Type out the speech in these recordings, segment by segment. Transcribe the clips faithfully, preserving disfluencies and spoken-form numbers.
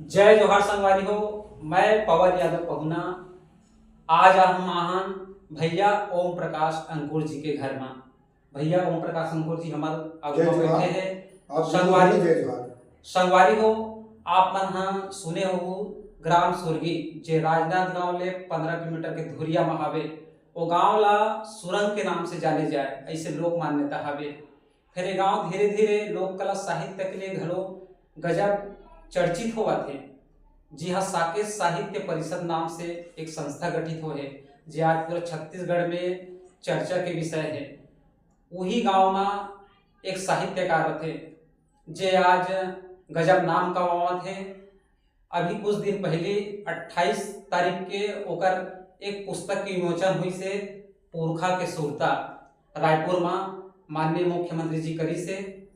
जय जोहार संगवारी हो, मैं पवन यादव पहुना। आज हम आहन भैया ओम प्रकाश अंकुर जी के घर मा। भैया ओम प्रकाश अंकुर जी हमर आगू जय मा जोहार। बैठे हे। आप दोनों संगवारी, जय जोहार। संगवारी हो, आप मन ह सुने हो ग्राम सुरगी, जे राजनांदगांव ले पंद्रह किलोमीटर के धुरिया मा हावे। वो गांव ला सुरंग के नाम से जाने जाए, ऐसे लोक मान्यता हावे। फिर ये गांव धीरे-धीरे लोक कला साहित्य के लिए घलो गजब चर्चित होवत हे। जी हाँ, साकेत साहित्य परिषद नाम से एक संस्था गठित होए हे, जे आज पूरा छत्तीसगढ़ में चर्चा के विषय हे। वही गांव मा एक साहित्यकार रथे, जे आज गजब नाम कमावत हे। अभी कुछ दिन पहले अट्ठाईस तारीख के ओकर एक पुस्तक के विमोचन हुई से, पुरखा के सुरता, रायपुर मा माननीय मुख्यमंत्री जी करी से।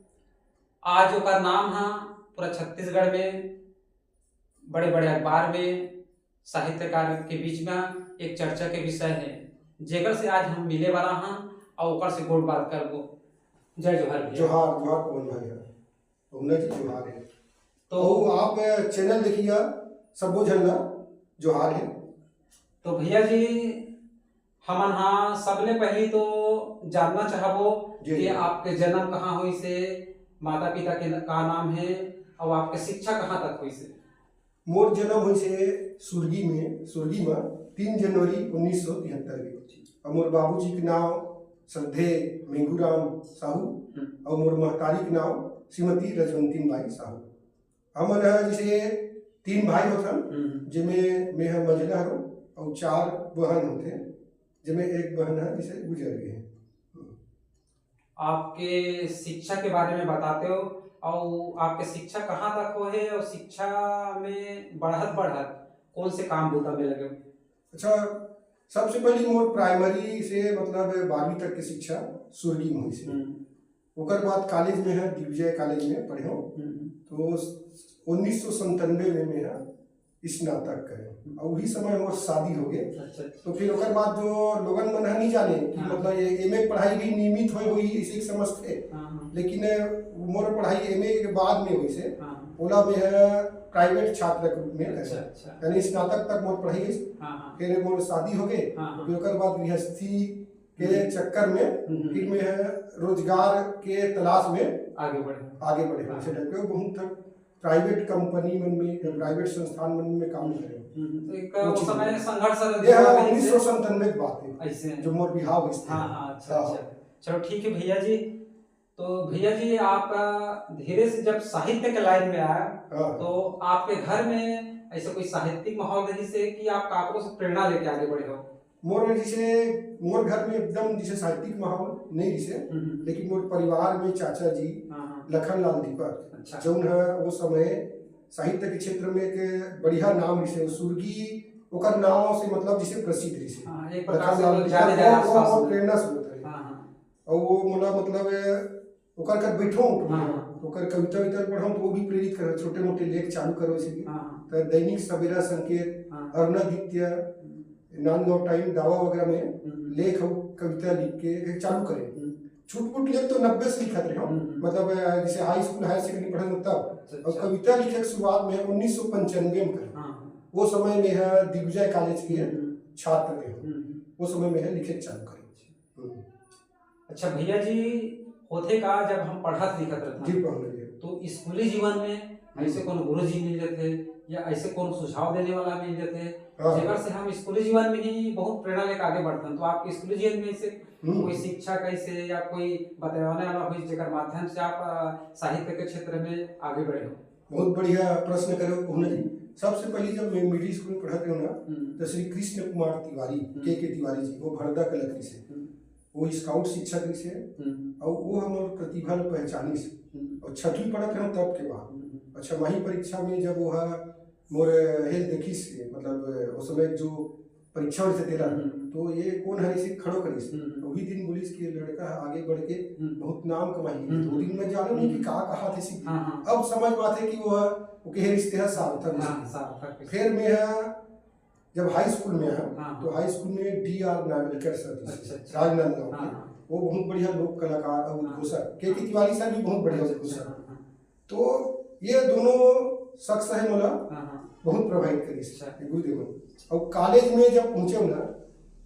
आज ओकर नाम हा पूरा छत्तीसगढ़ में बड़े-बड़े अखबार में साहित्यकार के बीच में एक चर्चा के विषय हे, जेकर से आज हम मिले वाला हा और ओकर से गोठ बात करबो। जय जोहार भैया। जोहार, जोहार पवन भैया। पहुना जी जोहार हे। तो तो आप चैनल देखिया, सबो झन ला जोहार हे। तो भैया जी, हमन हा सबले पहली तो जानना चाहबो जी, कि जी। आपके जन्म कहाँ होइस हे, माता पिता के न-, का नाम हे, और आपके शिक्षा कहाँ तक होइस हे? मोर जन्म होइस हे सुरगी में, सुरगी में तीन जनवरी उन्नीस सौ तिहत्तर में। और मोर बाबूजी के नाम श्रद्धेय मेंगूराम साहू हम्म। और मोर महतारी के नाम श्रीमती रजवंती बाई साहू। हमन ह जैसे तीन भाई होथन, हम्म। जेमे मैं ह मझला हरव, अउ चार बहन होथे, जेमे एक बहन ह जैसे गुजर गे हे। आपके शिक्षा के बारे में बताते हो, और आपके शिक्षा कहाँ तक होए हे, और शिक्षा में बढ़त बढ़त कौन से काम बूता में लगे हो? अच्छा, सबसे पहली मोर प्राइमरी से मतलब बारहवीं तक के शिक्षा सुरगी में होइस हे। हम्म। ओकर बाद कॉलेज में ह, दिग्विजय कॉलेज में पढ़े हो। हम्म। तो उन्नीस सौ संतानवे में मैं ह स्नातक करे। हम्म। और वही समय मोर शादी हो गए। अच्छा, अच्छा। तो फिर ओकर बाद जो लोगन मन ह नहीं जाने कि हाँ। मतलब ये एमए पढ़ाई भी नियमित होए होई, इसे एक समझते। हाँ, हाँ। लेकिन मोर पढ़ाई एमए के बाद में होइस हे। हाँ। ओला मैं ह प्राइवेट छात्र के रूप में करे। अच्छा, अच्छा। यानी स्नातक तक मोर पढ़ाई होइस। हाँ, हाँ। फिर मोर शादी हो गए। हाँ, हाँ। फिर ओकर बाद गृहस्थी के हम्म। चक्कर में हम्म। फिर मैं ह रोजगार के तलाश में आगे बढ़े। आगे बढ़े। हाँ। ऐसे टाइप के बहुत तक प्राइवेट कंपनी मन में या हम्म। प्राइवेट संस्थान मन में काम करे। हम्म। तो एक वो वो चीज समय है। संघर्ष रह ये चुका है है उन्नीस सौ संतानवे की बात है, ऐसे। जो मोर बिहाव होइस हे। हाँ, हाँ, अच्छा, हाँ। अच्छा। चलो ठीक है भैया जी। तो भैया जी, आप, अ, धीरे से जब साहित्य के लाइन में आए, हाँ। तो आपके घर में ऐसे कोई साहित्यिक माहौल रहिस हे कि आप काकरो से प्रेरणा लेके आगे बढ़े हो? मोर जैसे, मोर घर में एकदम जैसे साहित्यिक माहौल नहीं रहिस हे, हम्म। लेकिन मोर परिवार में चाचा जी हाँ, हाँ। लखन लाल दीपक, अच्छा। जौन ह वो समय साहित्य के क्षेत्र में एक बढ़िया नाम रहिस हे, सुरगी ओकर नाम से मतलब जैसे प्रसिद्ध रहिस हे। हाँ, एक प्रकार लखन से लाल लोग दीपक जाने जाए वो, वो आसपास मोर में। प्रेरणा स्रोत रहे। हाँ, हाँ। और वो मोला मतलब ओकर कर बैठो, हाँ, हाँ। ओकर कविता विता पढ़ो तो वो भी प्रेरित करे, छोटे मोटे लेख चालू करो इसे। हाँ, हाँ। तो दैनिक सवेरा संकेत, हाँ। अरुणादित्य, हम्म। नांदगांव टाइम, दावा वगैरह में हम्म। लेख और कविता लिख के एक चालू करे। हम्म। छुटपुट लेख तो नब्बे से लिखत रहे हो, हम्म। मतलब, अ, जैसे हाई स्कूल, हायर सेकेंडरी पढ़े हो तब। अच्छा, और अच्छा। कविता लिखे के शुरुआत में उन्नीस सौ पंचानवे में करे। हाँ, हाँ। वो समय में ह दिग्विजय कॉलेज के हम्म। छात्र रहे हो। हम्म। वो समय में ह लिखे के चालू करे। अच्छा। हम्म। अच्छा भैया जी, होथे का, जब हम पढ़त लिखत रहथन, जी, पढ़त लिखत। तो स्कूली जीवन में हम्म। ऐसे कोनो गुरु जी मिल जाथे या ऐसे कोनो सुझाव देने वाला मिल जाथे, हाँ। जेकर से हम स्कूली जीवन में ही बहुत प्रेरणा लेके आगे बढ़थन। तो आपके स्कूली जीवन में ऐसे हम्म। कोई शिक्षा कैसे या कोई बताने वाला हुई, जेकर माध्यम से आप, अ, साहित्य के क्षेत्र में आगे बढ़े हो? बहुत बढ़िया प्रश्न करे हो पहुना जी। सबसे पहले जब मैं मिडिल स्कूल में पढ़त रहे हो ना, हम्म। तो श्री कृष्ण कुमार तिवारी, हम्म। के के तिवारी जी, वो भरदा कलकरी से। हम्म। वो स्काउट शिक्षक रहिस हे, हम्म। और वो हमर प्रतिभा ल पहचानिस हे। हम्म। और छठवीं पढ़त रहे तब के बात। हम्म। और छमाही परीक्षा में जब वो ह मोर हेल देखिस हे, मतलब, उस समय जो परीक्षा होइस हे तेला, हम्म। तो ये कौन है, इसे खड़ो करिस। हम्म। वही दिन बोलिस कि लड़का आगे बढ़ के हम्म। बहुत नाम कमाही। हम्म। वो दिन मैं जानव नहीं कि हम्म। का कहा थे सीधे। हाँ, हाँ। अब समझ में आथे कि वो ह, वो कहे रिश्ते ह सार्थक होइस। हाँ, सार्थक होइस। फिर मैं ह जब हाई स्कूल में आया, हाँ। तो हाई स्कूल में डी आर नावलकर सर जी, अच्छा, अच्छा। राजनांदगांव हाँ, के, हाँ। वो बहुत बढ़िया लोक कलाकार और हाँ। उद्घोषक। के के तिवारी सर भी बहुत बढ़िया अच्छा, अच्छा, उद्घोषक। हाँ, हाँ। तो ये दोनों शख्स हे मोला हाँ, हाँ। बहुत प्रभावित करिस अच्छा। ये गुरुदेव मन। और कॉलेज में जब पहुंचे ना,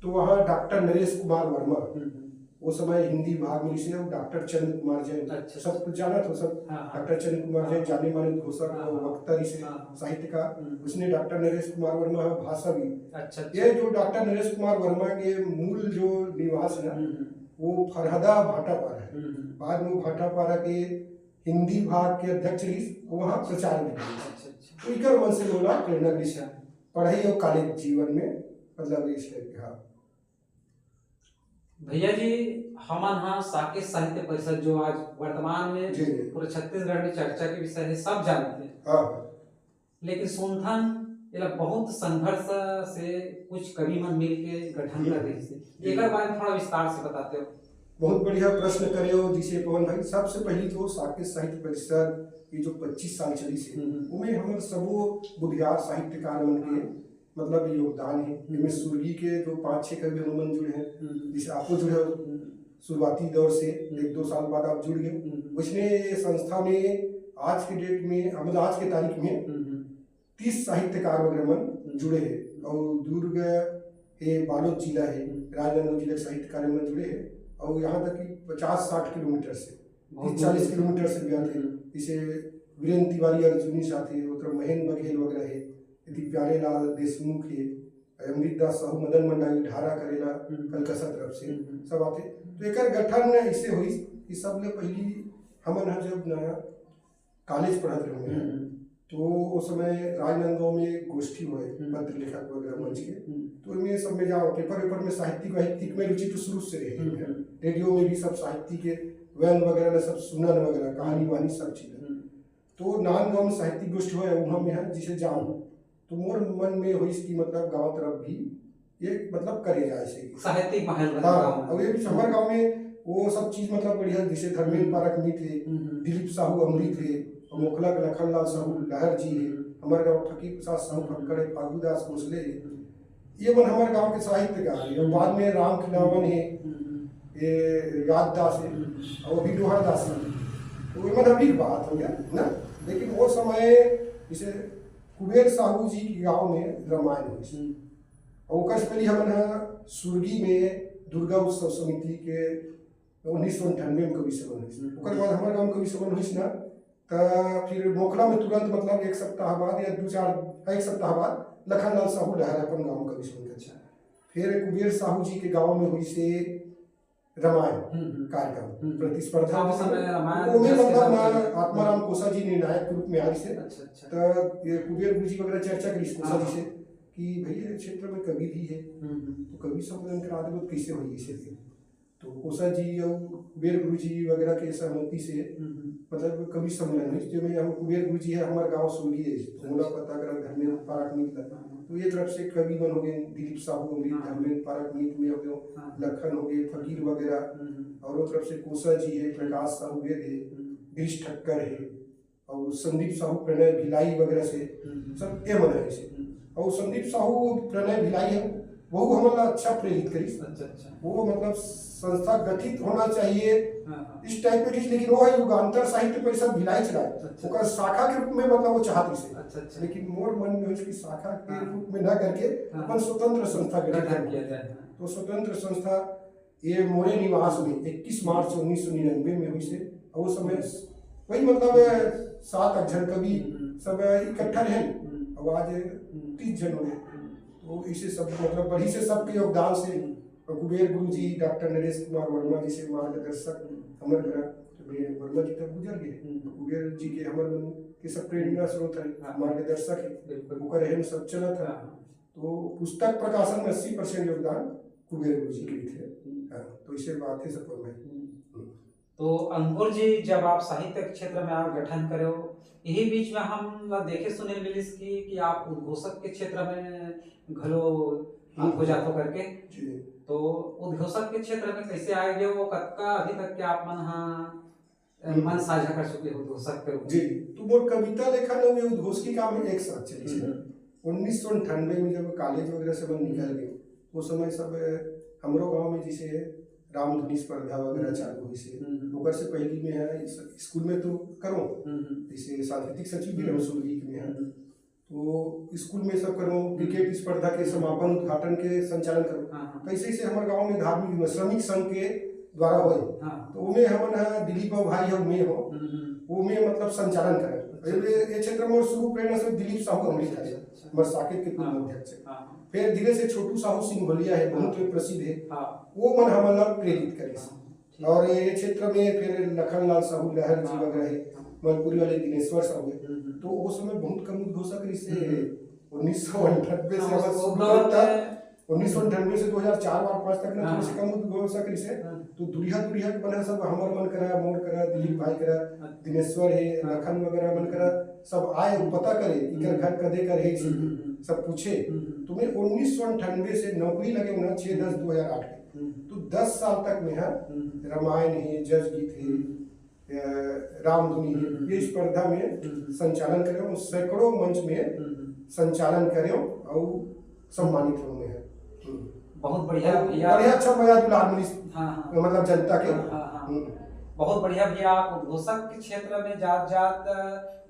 तो वहाँ डॉक्टर नरेश कुमार वर्मा, हम्म, हम्म। वो समय हिंदी विभाग में से, और डॉक्टर चंद्र कुमार जैन, अच्छा। सब कुछ जाना था सब। हाँ, हाँ। डॉक्टर चंद्र कुमार जैन जाने माने उद्घोषक हाँ, और हाँ। वक्ता रहिसे, हाँ, हाँ। साहित्यकार। हम्म। उसने डॉक्टर नरेश कुमार वर्मा भाषा भी, अच्छा, अच्छा। ये जो डॉक्टर नरेश कुमार वर्मा के मूल जो निवास है ना, हम्म, हम्म, वो फरहदा भाटापारा है। हम्म, हम्म। बाद में भाटापारा के हिंदी विभाग के अध्यक्ष रहिस, वहाँ प्रचार भी किए। अच्छा, अच्छा। तो इकर मन से मोला प्रेरणा मिली अच्छा। पढ़ाई और कॉलेज जीवन में, मतलब इस टाइप के। हाँ। भैया जी, हमन हा साकेत साहित्य परिषद, जो आज वर्तमान में जी, जी। पूरे छत्तीसगढ़ में चर्चा के विषय है, सब जानते हैं, हाँ। लेकिन सुनथन एला बहुत संघर्ष से कुछ कवि मन मिल के गठन कर रही से, जी। एकर बारे में थोड़ा विस्तार से बताते हो। बहुत बढ़िया प्रश्न करे हो जिसे पवन भाई। सबसे पहली तो साकेत साहित्य परिषद ये जो पच्चीस साल चली से, हम्म, हम्म। उमें हमर सबो बुधियार साहित्यकार मन के हाँ। मतलब योगदान है। इनमें सुरगी के जो पांच छह कवि मन जुड़े हैं, हम्म, जैसे आपको जुड़े हो हम्म, शुरुआती दौर से, हम्म। एक दो साल बाद आप जुड़ गए। हम्म, वैसने ये संस्था में आज के डेट में, मतलब आज के तारीख में हम्म, हम्म। तीस साहित्यकार वगैरह मन जुड़े हैं। और दुर्ग हे, बालोद जिला है, राजनांदगांव जिला के साहित्यकार मन जुड़े हैं। और यहाँ तक कि पचास साठ किलोमीटर से, बहुत तीस चालीस दूर। किलोमीटर से भी आते हैं। हम्म। जैसे वीरेंद्र तिवारी अर्जुनी साथे, मतलब महेंद्र बघेल वगैरह है, यदि प्यारे लाल देशमुख है, अमृत दास साहू, मदन मंडावी ढारा करेला, हम्म। कलकत्ता तरफ से हम्म। सब आते। तो एकर गठन ऐसे हुई कि सबले पहली हमन ह जब ना कॉलेज पढ़त रहे, हम्म। तो उस समय राजनांदगांव में एक गोष्ठी हुए हम्म। पत्र लेखक वगैरह मंच के, हम्म। तो इनमें सब में जाओ, पेपर वेपर में साहित्यिक वाहित्यिक में रुचि तो शुरू से रही हम्म। है। रेडियो में भी सब साहित्यिक के व्यंग वगैरह में सब सुनन वगैरह, कहानी वहानी सब चीज। हम्म। तो नांदगांव में साहित्यिक गोष्ठी हुए, वहाँ में है जिसे जाऊँ, तो मोर मन में होइस कि मतलब गांव तरफ भी ये मतलब करे जाए से। साहित्यिक माहौल बने हाँ, गाँव में। और ये भी हमारे गांव में वो सब चीज मतलब बढ़िया, जैसे धर्मेंद्र पारक मित है, हम्म, हम्म। दिलीप साहू अमृत है, और मोखला के लखन लाल साहू लहर जी है, हम्म। हमारे गांव फकीर प्रसाद साहू फक्कड़ है, फागू दास भोसले है, हम्म। ये मन हमारे गांव के साहित्यकार है। और बाद में राम खिलावन है, हम्म, हम्म। ये याद दास है, हम्म। और अभी डोहर दास है, तो ये मन अभी की बात हो गया ना। लेकिन वो समय जैसे कुबेर साहू जी के गांव में रामायण हुई, हम्म। और ओकर से पहले हमन ह सुरगी में दुर्गा उत्सव समिति के उन्नीस सौ अंठानवे में कवि सम्मेलन हुई। हम्म। ओकर बाद हमारे गांव में कवि सम्मेलन हुई ना, त फिर मोखला में तुरंत मतलब एक सप्ताह बाद या दो चार, एक सप्ताह बाद लखन लाल साहू लहर अपन गांव में कवि सम्मेलन। अच्छा। फिर कुबेर साहू जी के गांव में हुई से रामायण हम्म, हम्म। कार्यक्रम हम्म। प्रतिस्पर्धा हाँ, में उस समय रामायण वो में जैसे मतलब सब ना चीज़। आत्माराम कोसा जी निर्णायक के रूप में आई से। अच्छा, अच्छा। त ये कुबेर गुरु जी वगैरह चर्चा करी कोसा हाँ, जी से हाँ। कि भैया ये क्षेत्र में कवि भी है, हम्म, हम्म। तो कवि सम्मेलन करा देबो तो कैसे होई इसे? तो कोसा जी और कुबेर गुरु जी वगैरह के सहमति से हम्म, हम्म। मतलब कवि सम्मेलन हुई, जेमे हम कुबेर गुरु जी है, हमारे गांव सुरगी है, तो मोला पता करा धर्मेंद्र पारक मित ला। हाँ, हाँ। तो ये तरफ से कवि मन हो गए, दिलीप साहू हो गए, हाँ। धर्मेंद्र पारक मित में हो गए, हाँ। लखन हो गए, फकीर वगैरह, हम्म, हम्म। और वो तरफ से कोसा जी है, प्रकाश साहू वेद है, हम्म। गिरीश ठक्कर है, और संदीप साहू प्रणय भिलाई वगैरह से हम्म, हम्म। सब ये मन है से। हम्म। और संदीप साहू प्रणय भिलाई है, वो हमला अच्छा प्रेरित करी। अच्छा, अच्छा। वो मतलब संस्था गठित होना चाहिए हाँ, हाँ। इस टाइप के चीज, लेकिन वो युगांतर साहित्य परिषद भिलाई चलाए, अच्छा। ओकर शाखा के रूप में मतलब वो चाहत से। अच्छा, अच्छा। लेकिन मोर मन में इसकी शाखा के हाँ। रूप में ना करके हाँ। अपन स्वतंत्र संस्था गठित गठन करना। किया जाए, हाँ। तो स्वतंत्र संस्था ये मोरे निवास में इक्कीस मार्च उन्नीस सौ निन्यानवे में हुई से, और उस समय वही मतलब सात आठ जन कवि हम्म। सब इकट्ठा रहे, हम्म। अब आज हम्म। तीस जन हो गए। हम्म। तो इसे सब मतलब बड़ी से सबके योगदान से, और कुबेर गुरु जी, डॉक्टर नरेश कुमार वर्मा जी से मार्गदर्शक हमर करा, तो मैं वर्मा जी तक गुजर गए। हम्म। तो कुबेर जी के हमर मन के सब प्रेरणा स्रोत है, हाँ। मार्गदर्शक है, बिल्कुल। ओकर रहन सब चलत है। हाँ। तो पुस्तक प्रकाशन में अस्सी परसेंट योगदान कुबेर गुरु जी के थे। हम्म। हाँ, तो इसे बात है सब पर मैं। हम्म। तो अंकुर जी, जब आप साहित्य के क्षेत्र में आप गठन करे हो, यही बीच में हम ला देखे सुने मिलिस कि, कि आप उद्घोषक के क्षेत्र में घलो आप हो जाथो करके। जी। तो उद्घोषक के क्षेत्र में कैसे आए गए हो, कतका अभी तक के आप मन हा, अ, हम्म। मन साझा कर चुके हो उद्घोषक के रूप में? जी, तो मोर कविता लेखन और ये उद्घोष की काम एक साथ चली से। हम्म। उन्नीस सौ अंठानवे में जब कॉलेज वगैरह से मैं निकल गए, उस समय सब हमरो गांव में जैसे रामधुनी स्पर्धा वगैरह हम्म। चालू हुई से। हम्म। ओकर से पहली में है इस-, स्कूल में तो करो, हम्म। जैसे सांस्कृतिक सचिव भी हम्म। रहो सुरगी में। तो स्कूल में सब करो, क्रिकेट स्पर्धा के समापन उद्घाटन के संचालन करो। हाँ, हाँ। तो ऐसे ऐसे हमारे गांव में धार्मिक श्रमिक संघ के द्वारा होए। हाँ। तो ओमे हमन ह दिलीप बाबू भाई ह, ओमे हो, हम्म, हम्म। ओमे मतलब संचालन करे। अच्छा, ये, ये क्षेत्र में शुरू प्रेरणा से दिलीप साहू अमृत अच्छा, है, अच्छा। हमारे साकेत के पूर्व हाँ। अध्यक्ष है। हाँ, हाँ। फिर धीरे से छोटू साहू सिंघोलिया है, बहुत हाँ। प्रसिद्ध है। हाँ। वो मन हमन ला प्रेरित करे। हाँ, ठीक। और ये क्षेत्र में फिर लखन लाल साहू लहर जी हाँ, वगैरह है, हाँ। मनपुरी वाले दिनेश्वर साहू है। हम्म, हम्म। तो वो समय बहुत कम उद्घोषक रिहिसे। हम्म, हम्म। उन्नीस सौ अंठानवे से हाँ, बस वो शुरू दौर करता। में उन्नीस सौ अंठानवे से दो हज़ार चार बार पाँच तक ना, हाँ। कम से कम उद्घोषक रिहिसे। हाँ। तो दुरिहा दुरिहा के बना सब हमर मन करा, मोर करा, दिलीप भाई करा, हाँ। दिनेश्वर है, हाँ। लखन वगैरह मन करा, सब आए, वो पता करे कि कर हम्म। घर कदे कर है, हम्म, हम्म, हम्म। सब पूछे। हम्म, हम्म। तो मैं उन्नीस सौ अंठानवे से नौकरी लगे हूँ ना, छः दस दो हज़ार आठ में। हम्म। तो दस साल तक मैं, हाँ, हम्म। रामायण है, जस गीत है, हम्म। अ, रामधुनी है, हम्म। ये स्पर्धा में हम्म। संचालन करे हूँ, सैकड़ों मंच में हम्म। संचालन करे हूँ और सम्मानित हूँ मैं। हम्म। बहुत बढ़िया बहुत भैया। बढ़िया, अच्छा मया दुलार मिलिस, हाँ, हाँ। मतलब जनता के। हाँ, हाँ, हाँ। हम्म। बहुत बढ़िया भैया, आप उद्घोषक के क्षेत्र में जात जात,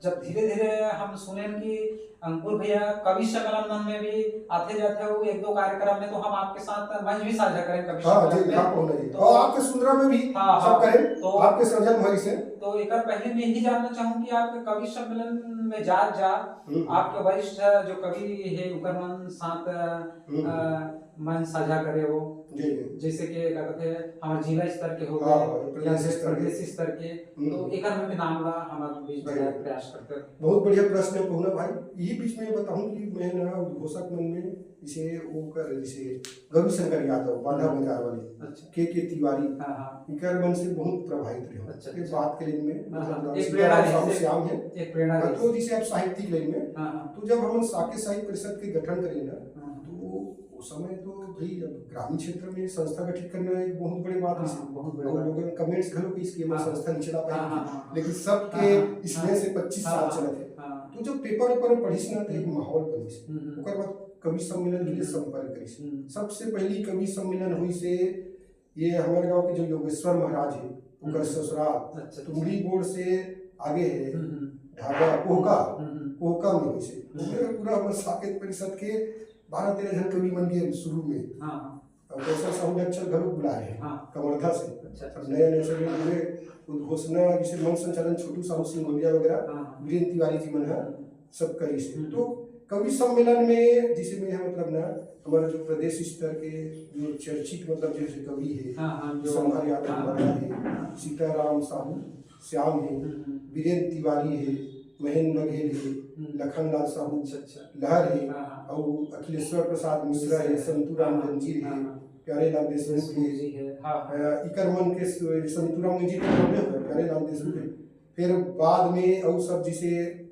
जब धीरे धीरे हम सुनेन कि अंकुर भैया कवि सम्मेलन मन में भी आते जाते हो, एक दो कार्यक्रम में तो हम आपके साथ मंच भी साझा करें कवि हाँ, सम्मेलन जी, में। हाँ, कौन है जी? तो और आपके सुंदरा में भी हाँ, सब हाँ, करें, तो आपके सृजन भरी से। तो एक बार पहले मैं यही जानना चाहूँ कि आपके कवि सम्मेलन में जात जात हम्म। आपके वरिष्ठ जो कवि है उनकर मन साथ हम्म। अ, मंच साझा करे हो, जी, जी। जैसे कि क्या कहते हैं, हमारे जिला स्तर के हो हाँ, गए, हाँ, या प्रदेश फिर स्तर के। प्रदेश स्तर के, हम्म। तो एकर में भी नाम ला हमारे बीच जी। बताए प्रयास करते हो। बहुत बढ़िया प्रश्न है पहुना भाई। यही बीच में बताऊं कि मैं ना उद्घोषक मन में जैसे वो कर, जैसे रविशंकर यादव, बांधा हम्म। बाजार वाले, अच्छा। के के तिवारी, हाँ, हाँ। इकर मन से बहुत प्रभावित रहे। अच्छा, ये अच्छा। बात के लिए में, हाँ, मतलब, हाँ। एक सीताराम प्रेरणा साहू जैसे, श्याम है। एक प्रेरणा हाँ, जैसे। तो जैसे आप साहित्यिक लाइन में, हाँ, हाँ। तो जब हम साकेत साहित्य परिषद के गठन करें ना, हाँ, हाँ। तो उस समय तो भाई अब ग्रामीण क्षेत्र में संस्था गठित करना एक बहुत बड़े बात हाँ, है। बहुत बड़े और बात। लोगों ने comments घलो कि इसकी हमर हाँ। संस्था नहीं चला पाई। हाँ, हाँ, हाँ, हाँ। लेकिन सबके हाँ, हाँ, स्नेह हाँ। से पच्चीस हाँ, साल हाँ, चलत है। हाँ। तो जब पेपर वेपर में पढ़िस ना, तो एक हम्म। माहौल बनिस। हम्म, हम्म। ओकर बाद कवि सम्मेलन के लिए हम्म। संपर्क करिस। हम्म। सबसे पहली कवि सम्मेलन हुई से ये हमारे गांव के जो योगेश्वर महाराज है, ओकर हम्म। ससुराल अच्छा, अच्छा। तुमड़ी बोर्ड से आगे है, हम्म, हम्म। ढाबा कोहका, हम्म, हम्म। कोहका में हुई से। हम्म। ओमे पूरा हमर साकेत परिषद के बारह तेरह झन कवि मन के शुरू में। हाँ, हाँ। और वैसा साहू lecture घलो बुलाए हैं, हाँ। कवर्धा से। अच्छा, अच्छा। अब नया नया से हुए उद्घोषणा, जैसे मंच संचालन छोटू साहू सिंघोलिया वगैरह, हाँ, हाँ। वीरेंद्र तिवारी जी मन है, हम्म। सब करिस। हम्म। तो कवि सम्मेलन में, जिसे में है, मतलब ना, हमारा जो प्रदेश स्तर के जो चर्चित, मतलब, जैसे कवि है, हाँ, हाँ, जो संभार यादव हाँ, हमारा है, हाँ। सीताराम साहू श्याम है, हम्म, हम्म। वीरेंद्र तिवारी है, महेंद्र बघेल है, हम्म। लखन लाल साहू अच्छा, अच्छा। लहर है, हाँ, हाँ। और अखिलेश्वर प्रसाद मिश्रा है, अच्छा। संतू राम हाँ, हाँ। जंजीर है, हाँ, हाँ। प्यारे लाल देशमुख देशमुख है। जी है, हाँ, हाँ। अ, इकर मन के स-, संतू राम जंजीर के बोले हुए, प्यारे लाल देशमुख है। हम्म। फिर बाद में और सब जैसे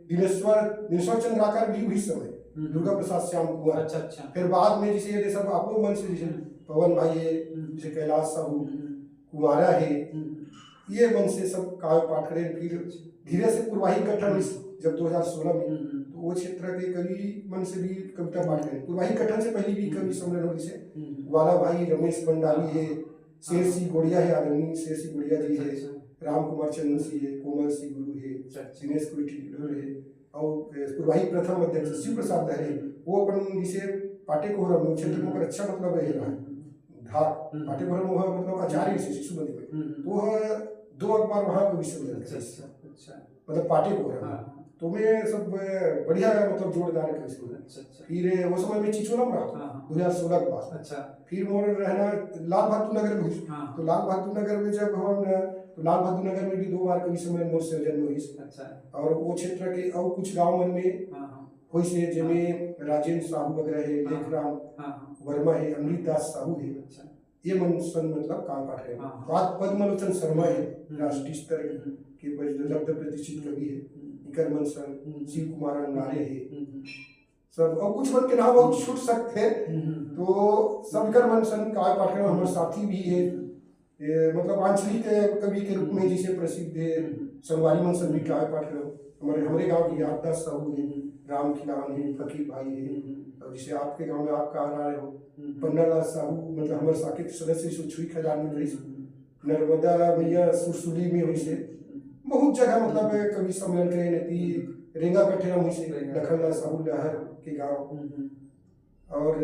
दिनेश्वर, दिनेश्वर चंद्राकर भी उही समय, हम्म। दुर्गा प्रसाद श्याम कुंवर। अच्छा, अच्छा। फिर बाद में जैसे ये सब आपको मन से जैसे हम्म। पवन भाई है, हम्म। जैसे कैलाश साहू, हम्म। कुमारा है, हम्म। ये मन से सब काव्य पाठ करें। फिर धीरे से पूर्वाहिक गठन इस जब दो हज़ार सोलह में, हम्म। तो वो क्षेत्र के कवि मन से भी कविता पाठ करें। पूर्वाहिक गठन से पहले भी कवि हम्म। सम्मेलन हो जैसे हम्म। वाला भाई रमेश भंडारी है, शेर हाँ। सिंह गोड़िया है, आदरणीय शेर सिंह गोड़िया जी है, अच्छा। राम कुमार चंद्र सिंह है, कोमल सिंह गुरु है, अच्छा, अच्छा। दिनेश कुमार टिटोर है, और, ए, पूर्वाहिक प्रथम अध्यक्ष शिव प्रसाद लहरे, वो अपन जिसे पाटे कोहरा में क्षेत्र में हम्म। ओकर अच्छा मतलब है हम्म। ना, धाक, हम्म। पाटे कोहरा में वह मतलब आचार्य से शिशु मंदिर में, हम्म। तो वह दो अखबार वहाँ कवि सम्मेलन अच्छा, करे। अच्छा, अच्छा। मतलब पाटे कोहरा में। हाँ। तो मैं सब, ए, बढ़िया मतलब जोरदार कवि सम्मेलन। अच्छा, अच्छा। फिर, ए, वो समय में चिचोला में रहा, हाँ, हाँ। दो हज़ार सोलह के बाद। अच्छा। फिर मोर रहना लाल बहादुर नगर में हुई। हाँ। तो लाल बहादुर नगर में जब हम, तो लाल बहादुर नगर में भी दो बार कवि सम्मेलन मोर सृजन में हुई। अच्छा। और वो क्षेत्र के और कुछ गांव मन में हाँ, हाँ। हुई से, जेमे राजेंद्र साहू वगैरह है, हाँ। लेखराम हाँ, हाँ। वर्मा है, अमृत दास साहू है। अच्छा। ये मन सन मतलब काम पाठ रहे। हाँ, हाँ। बाद पद्मलोचन शर्मा है, हम्म। राष्ट्रीय स्तर हम्म। के बड़ लब्ध प्रतिष्ठित कवि है। हम्म। इकर मन सन हम्म। शिव कुमार अंगारे है। हम्म। सब, और कुछ मन के नाम और छूट सकते हैं। हम्म। तो सब इकर मन सन काव्य पाठ रहे, हमारे साथी भी है। हम्म। ये मतलब आंचलिक कवि के रूप में जिसे प्रसिद्ध है, हम्म। संगवारी मन सन भी काव्य पाठ रहे। हमारे, हमारे गांव के याददास साहू है, हम्म। राम खिलावन है, फकीर भाई है, हम्म। और जिसे आपके गांव में आप कहा रहे हो, हम्म। पन्नालाल साहू, मतलब हमारे साकेत सदस्य सुछुई खदान में रही। हम्म। नर्मदा मैया सुरसुली में हुई से, हम्म। बहुत जगह मतलब कवि सम्मेलन करे, नदी रेंगा कठेरा मुंशी, रेंगा। लखन लाल साहू लहर के गांव। हम्म, हम्म। और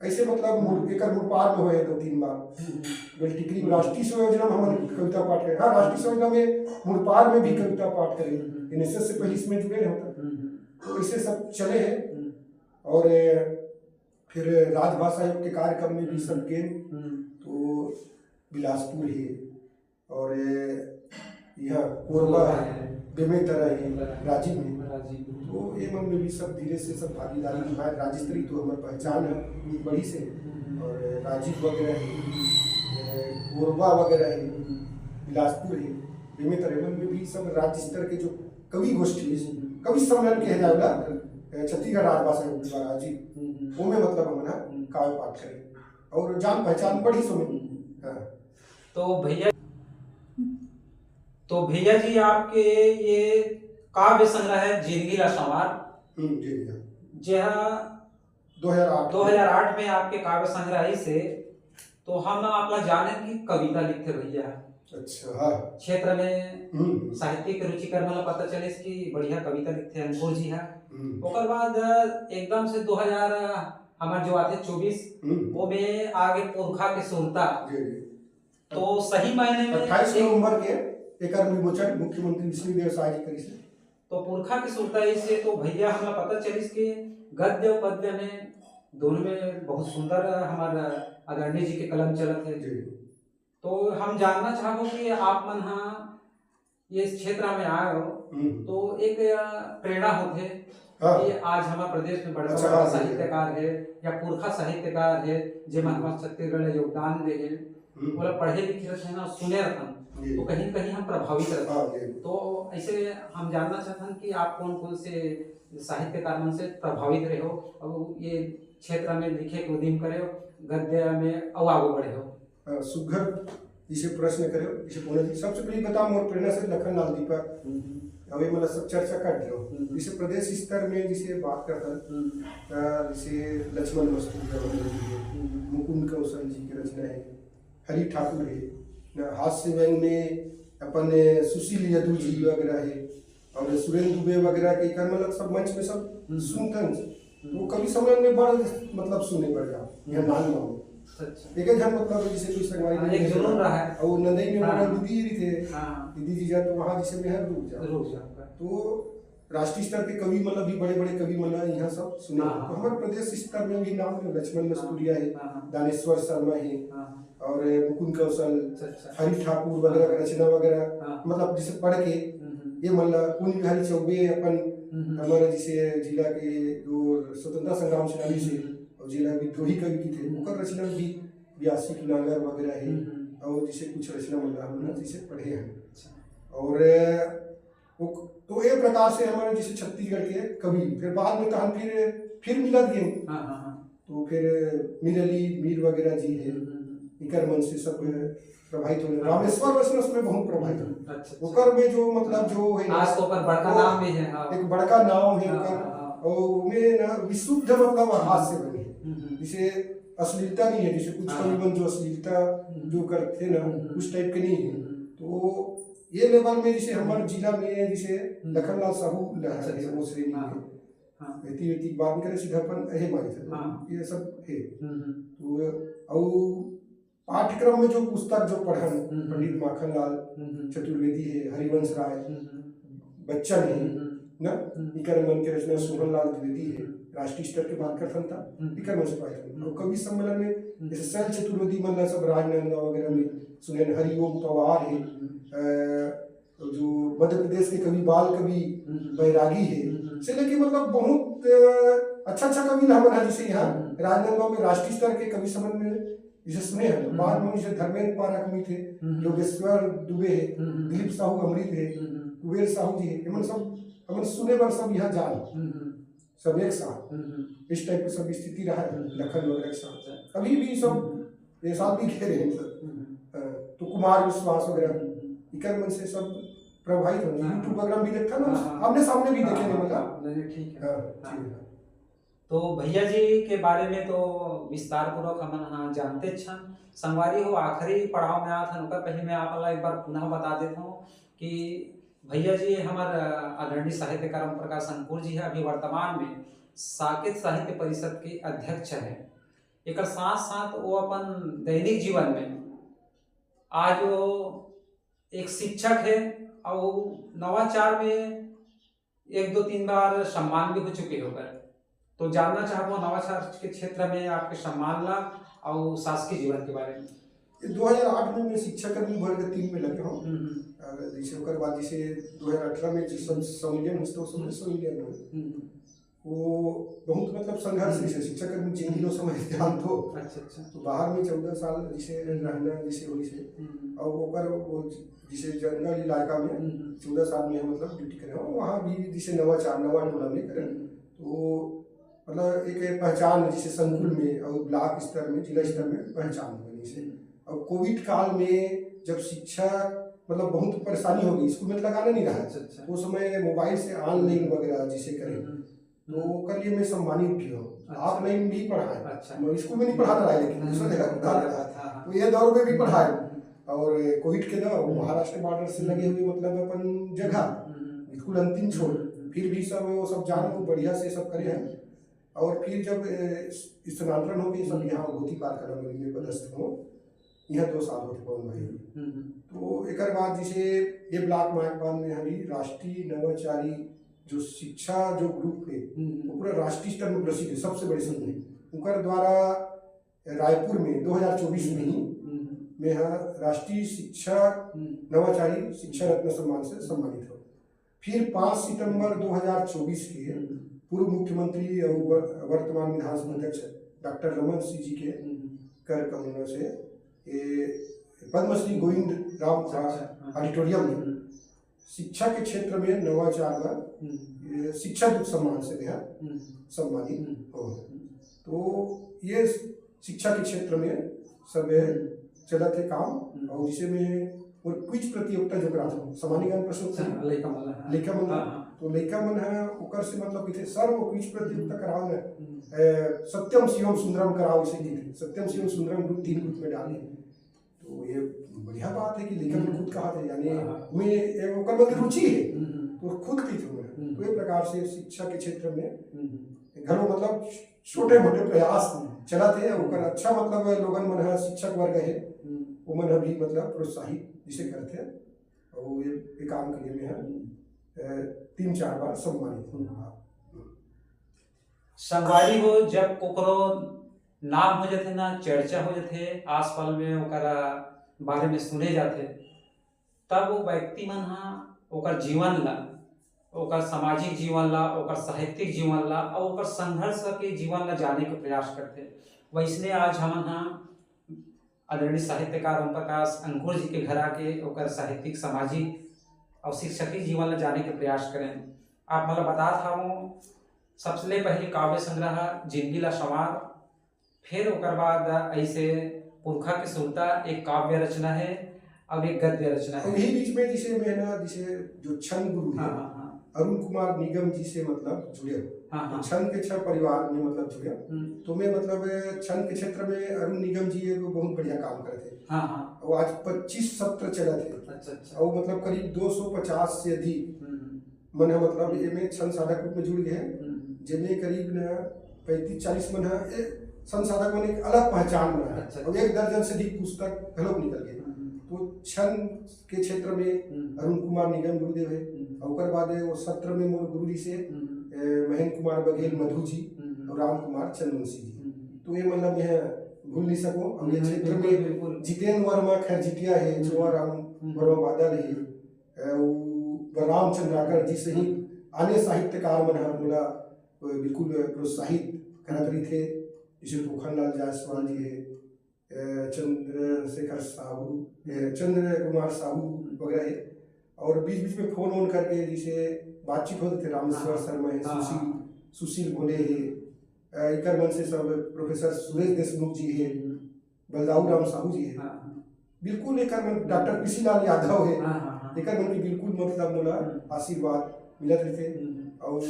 ऐसे मतलब मुड़-, एकर मुड़पार में होए दो तीन बार। हम्म, हम्म। बेल टिकरी में राष्ट्रीय संयोजना में हमन कविता पाठ करे। हाँ, राष्ट्रीय संयोजना में मुड़पार में भी कविता पाठ करे। हम्म, हम्म। एनएसएस से पहले इसमें जुड़े रहे होता। हम्म, हम्म। तो ऐसे सब चले हैं। हम्म। और फिर राजभाषा आयोग के कार्यक्रम में भी सब गए। हम्म। तो बिलासपुर है और यह कोरबा है, बेमेतरा है, राजिम है। राजिम। तो ये मन में भी सब धीरे से सब भागीदारी निभाए। राजिम तो हमारी पहचान है, बढ़िस है। हम्म। और राजिम वगैरह है, ये कोरबा वगैरह है, हम्म। बिलासपुर है, बेमेतरा है, मन में भी सब राज्य स्तर के जो कवि गोष्ठी है, हम्म। कवि सम्मेलन के है जाएगा, हम्म। छत्तीसगढ़ राजभाषा आयोग द्वारा आयोजित, हम्म। वो में मतलब हमन ह हम्म। काव्य पाठ करें और जान पहचान बढ़िस समय। हम्म। हाँ। तो भैया, तो भैया जी, आपके ये काव्य संग्रह है जिंदगी ला संवार, हम्म, जी भैया। जे हा दो हज़ार आठ। दो हज़ार आठ में आपके काव्य संग्रह आइस हे, तो हम आप ला जानेन कि कविता लिखथे भैया। अच्छा, हाँ। क्षेत्र में हम्म। साहित्यिक रुचि कर मन ला पता चलिस कि बढ़िया कविता लिखथे अंकुर जी हा। हम्म। ओकर बाद एकदम से दो हज़ार, हमार जो आथे चौबीस, हम्म। वो में आगे पुरखा के सुरता। जी, जी। तो सही मायने में अट्ठाईस एक नवंबर के एकर विमोचन मुख्यमंत्री विष्णुदेव साय जी करिस हे। तो पुरखा के सुरता से तो भैया हमला पता चलिस कि गद्य अउ पद्य में दोनों में बहुत सुंदर हमार आदरणीय जी के कलम चलत हे। जी। तो हम जानना चाहबो कि आप मन हा ये क्षेत्र में आए हो, हम्म। तो एक, अ, प्रेरणा होथे हाँ। कि आज हमार प्रदेश में बड़का अच्छा, बड़का हाँ, जी। साहित्यकार हे या पुरखा साहित्यकार हे, जेमन हम्म। हमार छत्तीसगढ़ ला योगदान दे हे, हम्म। ओला पढ़े लिखे रथन अउ सुने रथन, जी। तो कहीं न कहीं हम प्रभावित रथन। हाँ, जी। तो ऐसे हम जानना चाहथन कि आप कौन कौन से साहित्यकार मन से प्रभावित रहे हो, अब ये क्षेत्र में लिखे के उद्यम करे हो, गद्य में अउ आगू बढ़े हो। अ, सुघर जैसे प्रश्न करे हो, जैसे बोले जी, सबसे पहले बता मोर प्रेरणा से लखन लाल दीपक। हम्म। अब ये मतलब सब चर्चा कर दियो। हम्म। जैसे प्रदेश स्तर में जैसे बात करता, हम्म। अ, जैसे लक्ष्मण मस्तूरिया वगैरह जी है, हम्म। मुकुंद कौशल जी के रचना है, हरि ठाकुर है, न, हास्य व्यंग में अपन सुशील यदु जी वगैरह है, और सुरेंद्र दुबे वगैरह के एकर मतलब सब मंच में सब हम्म। सुनतन। हम्म। तो कवि सम्मेलन में बड़ मतलब सुने बर जाओ, यहाँ हम्म। नान गाँव में। अच्छा। एक झन मतलब जैसे कोई संगवारी हाँ, नहीं एक है जुनून सुना। रहा है। और नंदई में हाँ। हमारा दीदी रही थे, हाँ। दीदी जी जाए तो वहाँ जैसे मैं हर रुक जाओ। रुक जाओ। तो राष्ट्रीय स्तर के कवि मतलब भी बड़े-बड़े कवि मतलब यहाँ सब सुने। हाँ, तो हाँ। हमारे प्रदेश स्तर में भी नाम है, लक्ष्मण हाँ। मस्तूरिया है, हाँ, हाँ। दानेश्वर शर्मा है, हाँ, हाँ। और मुकुंद कौशल, अच्छा, अच्छा। हरि ठाकुर वगैरह हाँ। का रचना वगैरह, हाँ। मतलब जैसे पढ़ के हम्म, हम्म। ये मतलब कुंज बिहारी चौबे अपन हम्म, हम्म। हमारे जैसे जिला के जो स्वतंत्रता संग्राम सेनानी से हम्म, हम्म। और जिला विद्रोही कवि की थे, हम्म। ओकर रचना भी व्यासी की नांगर वगैरह है हम्म, हम्म। और जैसे कुछ रचना मतलब हम लोग हम्म। जैसे पढ़े हैं। अच्छा। और वो, तो ये प्रकार से हमारे जैसे छत्तीसगढ़ के कवि, फिर बाद में तो हम फिर, फिर मिलत गए। हाँ, हाँ, हाँ। तो फिर मीर अली मीर वगैरह जी है, हम्म, हम्म, हम्म। इकर मन से सब प्रभावित होने। हाँ। रामेश्वर वैष्णव उसमें बहुत प्रभावित होने। अच्छा, अच्छा। ओकर में जो मतलब जो है ना, आज तो ओकर बड़का वो नाम भी है, हाँ। एक बड़का नाम है हाँ, ओकर। हाँ, हाँ। और में ना विशुद्ध मतलब हास्य बने है। हम्म, हम्म। जैसे अश्लीलता नहीं है, जैसे कुछ हाँ। कवि मन जो अश्लीलता हम्म। जो करते ना, हम्म, हम्म। उस टाइप के नहीं है। हम्म। तो ये लेवल में जैसे हमारे जिला में जैसे हम्म। लखनलाल साहू लहर अच्छा, है, अच्छा। वो श्रेणी हाँ। में। हाँ। एती, एती बात नहीं करे, सीधा अपन यही मानी थे। हाँ। ये सब है। हम्म, हम्म। तो अउ पाठ्यक्रम में जो पुस्तक जो पढ़न, हम्म, हम्म। पंडित माखन लाल हम्म, हम्म। चतुर्वेदी है, हरिवंश राय, हम्म, हम्म। बच्चन है, हम्म, हम्म। ना? हम्म। इकर मन के रचना सोहन लाल द्विवेदी है, हम्म। राष्ट्रीय स्तर के बात करथन त, हम्म। इकर मन से पाए हन। हम्म। और कवि सम्मेलन में हम्म। जैसे शैल चतुर्वेदी मन ला सब राजनांदगांव वगैरह में हम्म। सुनेन, हरिओम पवार है, हम्म। अ, जो मध्य प्रदेश के कवि, बाल कवि हम्म। बैरागी है, हम्म। से लेके मतलब बहुत, अ, अच्छा अच्छा कवि ला हमन ह जैसे यहाँ हम्म। राजनांदगांव में राष्ट्रीय स्तर के कवि सम्मेलन में जैसे सुने हैं, हम्म। बाद में जैसे धर्मेंद्र पारक भी थे, हम्म। योगेश्वर दुबे है, हम्म। दिलीप साहू अमृत है, हम्म। कुबेर साहू जी है, ये मन सब हमन सुने बर सब यहाँ जान। हम्म। सब एक साथ। हम्म। इस टाइप की सब स्थिति रहा है, हम्म। लखन वगैरह के साथ। अच्छा। अभी भी सब हम्म। ये साथ भी घेरे हैं सब। हम्म। अ, तो कुमार विश्वास वगैरह, हम्म। इकर मन से सब प्रभावित होंगे। हाँ। YouTube वगैरह भी देखता ना, हाँ, हाँ। आमने सामने भी हाँ, देखे हाँ, नहीं, मतलब। हाँ, नहीं, नहीं, ठीक है। हाँ, हाँ। ठीक है। तो भैया जी के बारे में तो विस्तार पूर्वक हमन ह जानते छन। संगवारी हो, आखिरी पड़ाव में आत हन, ओकर पहले मैं आप ला एक बार पुनः बता देत हूँ कि भैया जी हमर, अ, आदरणीय साहित्यकार ओम प्रकाश अंकुर जी हे, अभी वर्तमान में साकेत साहित्य परिषद के अध्यक्ष हे। एकर साथ-साथ वो अपन दैनिक जीवन में आज वो एक शिक्षक हे अउ नवाचार में एक दो तीन बार सम्मान भी हो चुके हे ओकर। तो जानना चाहबो नवाचार के क्षेत्र में आपके सम्मान ला अउ शासकीय जीवन के बारे में। ये दो हज़ार आठ में मैं शिक्षा कर्मी वर्ग तीन में लगे हूँ। हम्म, हम्म। और जैसे ओकर बाद जैसे दो हज़ार अठारह में जिस सम-, संविलियन हुआ, तो उस समय संविलियन हुआ। हम्म, हम्म। वो बहुत मतलब संघर्ष हम्म। जैसे शिक्षा कर्मी जिंदगी लो समय ध्यान दो। अच्छा, अच्छा। तो बाहर में चौदह साल जिसे हम्म। रहना जिसे वही से। हम्म। और ओकर वो जिसे जंगल इलाका में हम्म। चौदह साल में मतलब ड्यूटी करे हो, वहाँ भी जिसे नवाचार, नवा टोला में करे। हम्म। तो मतलब एक पहचान जिसे संकुल में और ब्लॉक स्तर में, जिला स्तर में पहचान हो गई जिसे। हम्म। और कोविड काल में जब शिक्षा मतलब बहुत परेशानी हो गई, स्कूल में तो लगाना नहीं रहा। अच्छा, अच्छा। तो उस समय मोबाइल से ऑनलाइन वगैरह जिसे करें, हम्म। तो ओकर लिए मैं सम्मानित भी हूँ। अच्छा। ऑफलाइन भी पढ़ाए। अच्छा। मैं स्कूल में नहीं पढ़ाता रहा, लेकिन हम्म। दूसरा जगह पढ़ाता रहा। हाँ, हाँ। तो ये दौर में भी पढ़ाए। हम्म। और कोविड के दौर, हम्म। महाराष्ट्र बॉर्डर से हम्म। लगे हुए मतलब अपन जगह, हम्म। बिल्कुल अंतिम छोर। हम्म। फिर भी सब वो सब जान को बढ़िया से सब करे हैं। और फिर जब, ए, स्थानांतरण हो गए सब हम्म। यहाँ होती पार कला में पदस्थ हो, यहाँ दो साल होते पवन भाई। हम्म, हम्म। तो एकर बाद जैसे ये ब्लॉक मायकबान में अभी राष्ट्रीय नवाचारी जो शिक्षा जो ग्रुप है, हम्म, हम्म। वो पूरा राष्ट्रीय स्तर में प्रसिद्ध है, सबसे बड़े संघ है। ओकर द्वारा रायपुर में दो हज़ार चौबीस में ही हम्म। में यहाँ राष्ट्रीय शिक्षा हम्म। नवाचारी शिक्षा रत्न सम्मान से सम्मानित हो। फिर पाँच सितंबर दो हज़ार चौबीस के हम्म। पूर्व मुख्यमंत्री और वर-, वर्तमान विधानसभा अध्यक्ष डॉक्टर रमन सिंह जी के हम्म। कर कमलों से ये पद्मश्री गोविंद राम अच्छा, अच्छा, हाँ। ऑडिटोरियम में हम्म। शिक्षा के क्षेत्र में नवाचार ला हम्म। ये शिक्षा दूत सम्मान से भी हम्म। सम्मानित हम्म। हो। हम्म। तो ये शिक्षा के क्षेत्र में सब हम्म। चलत हे काम। हम्म। और जिसे में वो क्विज प्रतियोगिता जो करात हो, सामान्य ज्ञान प्रश्न उत्तरी, हाँ, लइका मन ला, हाँ। लइका मन ला, हाँ, हाँ। तो लइका मन है ओकर से मतलब किथे सर वो क्विज प्रतियोगिता कराओ ना, हम्म। ए, सत्यम शिवम सुंदरम कराओ इसे किथे, सत्यम शिवम सुंदरम ग्रुप तीन ग्रुप में डाले। तो ये बढ़िया बात है कि लइका मन हम्म। खुद कहा थे, यानी हाँ, हाँ। में, ए, ओकर मन के रुचि है, हम्म। तो खुद कही थे उन्हें। हम्म। तो ये प्रकार से शिक्षा के क्षेत्र में हम्म। घलो मतलब छोटे मोटे प्रयास चलत हे, ओकर अच्छा मतलब लोगन मन ह शिक्षक वर्ग हे, हम्म। ओमन ह भी मतलब प्रोत्साहित जिसे करथे, अउ ये, ये काम के लिए में ह, हम्म। अ, तीन चार बार सम्मानित हूँ। हम्म। संगवारी हो, जब कोकरो नाम हो जाथे ना, चर्चा हो जाथे, आस पास में ओकर बारे में सुने जाथे, तब वो व्यक्ति मन ह ओकर जीवन ला, ओकर सामाजिक जीवन ला, ओकर साहित्यिक जीवन ला अउ ओकर संघर्ष के जीवन ला जाने के प्रयास करथे। वैसने आज हमन ह आदरणीय साहित्यकार ओम प्रकाश अंकुर जी के घर आके ओकर साहित्यिक, सामाजिक अउ शिक्षकीय जीवन ला जाने के प्रयास करेन। आप मन ला बतात हवं, सबसे ले पहले काव्य संग्रह जिंदगी ला संवार, फिर ओकर बाद ऐसे पुरखा के सुरता एक काव्य रचना है और एक गद्य रचना है। और यही बीच में जिसे में ना, जिसे जो छंद गुरु है, हाँ, हाँ, हाँ। अरुण कुमार निगम जी से मतलब जुड़े हो। हाँ, तो हाँ। छंद के छह परिवार में मतलब जुड़े हो। हम्म। तो मैं मतलब छंद के क्षेत्र में अरुण निगम जी एगो बहुत बढ़िया काम करते हैं। हाँ, हाँ। और आज पच्चीस सत्र चलत है। अच्छा, अच्छा। और मतलब करीब दो सौ पचास से अधिक हम्म। मन ह मतलब एमे छंद साधक रूप में जुड़ गए हैं, हम्म। जेमे करीब न पैंतीस चालीस मन ह ए छंद साधक मन एक अलग पहचान बना है। अच्छा, और अच्छा। एक दर्जन से अधिक पुस्तक घलोक निकल गए। हम्म। तो छंद के क्षेत्र में हम्म। अरुण कुमार निगम गुरुदेव है। हम्म। और ओकर बाद वो सत्र में मोर गुरु जी से, हम्म। ए, महेंद्र कुमार बघेल मधु जी हम्म। और राम कुमार चंद्रवंशी जी। हम्म। तो ये मतलब मैं भूल नहीं सकूं। और ये हम्म, क्षेत्र बिल्कुल, में बिल्कुल। जितेंद्र वर्मा खैरजिटिया है, हम्म। चोवा राम हम्म। वर्मा बादल है, अ, वो बलराम चंद्राकर जी सहित आने साहित्यकार मन ह मोला, अ, बिल्कुल प्रोत्साहित करत रहिथे। जैसे भूखन लाल जायसवाल जी हे, अ, चंद्रशेखर साहू, अ, चंद्र कुमार साहू वगैरह हे। और बीच-बीच में फोन वोन करके जैसे बातचीत होत रहिथे, रामेश्वर हाँ। शर्मा हे, हाँ, सुशील, हाँ। सुशील भोले हे, अ, इकर मन से सब प्रोफेसर सुरेश देशमुख जी हे, हम्म। बलदाऊ राम साहू जी हे। हाँ, हाँ। बिल्कुल एकर मन, डॉक्टर पीसी लाल यादव हे। हाँ, हाँ, हाँ। एकर मन के बिल्कुल मतलब मोला हम्म। आशीर्वाद मिलत रहिथे। हम्म। और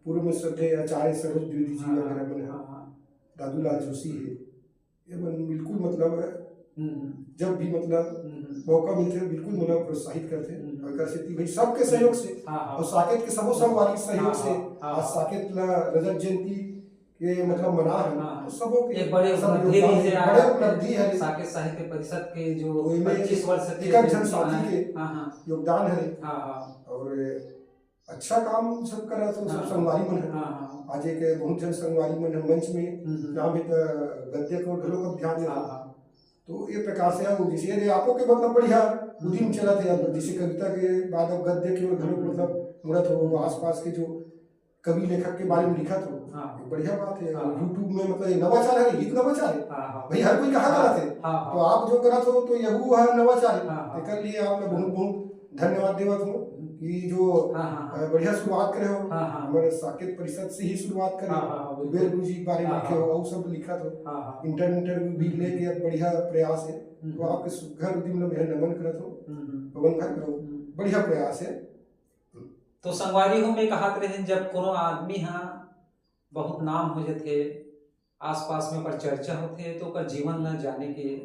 पूर्व में श्रद्धेय आचार्य सरोज द्विवेदी जी हाँ, वगैरह मन हे। हाँ, हाँ। दादू लाल जोशी हे। ये मन बिल्कुल मतलब हम्म, जब भी मतलब हम्म, मौका मिलथे, बिल्कुल मोला प्रोत्साहित करथे। हम्म। अउ एकर सेती भाई सबके सहयोग से हाँ, हाँ। अउ साकेत के सबो संगवारी के सहयोग हाँ, से हाँ, हाँ, आज हाँ। साकेत ला रजत जयंती के मतलब मना है, हाँ, हाँ। तो सबो के एक बड़े सब उपलब्धि योगदान भी है, से बड़े आज उपलब्धि है। साकेत साहित्य परिषद के जो तो एमे पच्चीस वर्ष के एक झन जो साथी है, के हाँ, हाँ। योगदान है। हाँ, हाँ। और अच्छा काम सब करत हो, सब हाँ। संगवारी मन है। हाँ, हाँ। आज एक बहुत झन संगवारी मन है मंच में, हम्म, हम्म। नाम है त गद्य के ओर घलो कब ध्यान देना। हाँ, हाँ। तो ये प्रकार से हम जैसे ये आपो के मतलब बढ़िया उदिम हम्म। चलत है, अब जैसे कविता के बाद अब गद्य के ओर घलो हम्म। मतलब मुड़त हो, हम्म। आसपास के जो कवि लेखक के बारे में लिखत हो, हाँ। ये बढ़िया बात है। हाँ। YouTube में मतलब ये नवाचार है, ये तो नवाचार है। हाँ, हाँ। भाई हर कोई कहा हाँ। करत है। हाँ, हाँ। तो आप जो करत हो तो यहू है नवाचार है। हाँ, हाँ। एकर लिए आप मैं बहुत बहुत धन्यवाद देवत हूँ कि जो हाँ, हाँ, हाँ। अ, बढ़िया शुरुआत करे हो। हाँ, हाँ। हमारे साकेत परिषद से ही शुरुआत करे हाँ, हो। हाँ, हाँ, बिल्कुल। कुबेर गुरु जी के बारे में हाँ, लिखे हो, हाँ। वो सब लिखत हो। हाँ, हाँ। इंटरव्यू, इंटरव्यू भी हम्म। लेके अब बढ़िया प्रयास है। हम्म। तो आपके सुघर उदिम ला मैं नमन करत हूँ। हम्म, हम्म। पवन भाई, तो हम्म। बढ़िया प्रयास है। तो संगवारी हो, मैं कहत रहे, जब कोनो आदमी हा बहुत नाम हो जथे, आसपास में ओकर चर्चा होथे, तो ओकर जीवन ला जाने के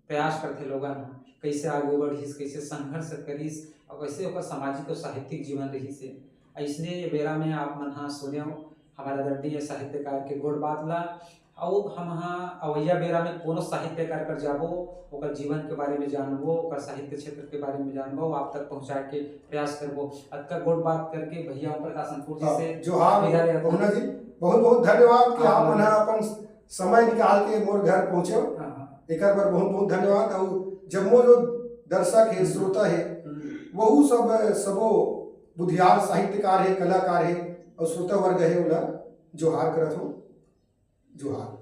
प्रयास करथे लोगन ह, कैसे आगे बढ़िस, कैसे संघर्ष करिस, और कैसे ओकर सामाजिक और साहित्यिक जीवन रहिस हे। अइसने ये बेरा में आप मन ह सुनेव हमारे आदरणीय साहित्यकार के गोठ बात ला। अउ हम ह अवइया बेरा में कोनो साहित्यकार कर जाबो, ओकर जीवन के बारे में जानबो, ओकर साहित्य क्षेत्र के बारे में जानबो, आप तक पहुंचाए के प्रयास करबो। अतका गोठ बात करके भैया ओम प्रकाश अंकुर जी हाँ, से जोहार विदा लेत हन। पहुना जी, बहुत बहुत धन्यवाद कि हाँ, आप मन ह हाँ। अपन समय निकाल के मोर घर पहुंचे। हाँ, हाँ। एकर बर बहुत बहुत धन्यवाद। अउ जम्मो जो दर्शक हे, हम्म। श्रोता हे, हम्म। वहू सब सबो बुधियार साहित्यकार हे, कलाकार हे अउ श्रोता वर्ग हे, ओला जोहार करत हो। जोहार।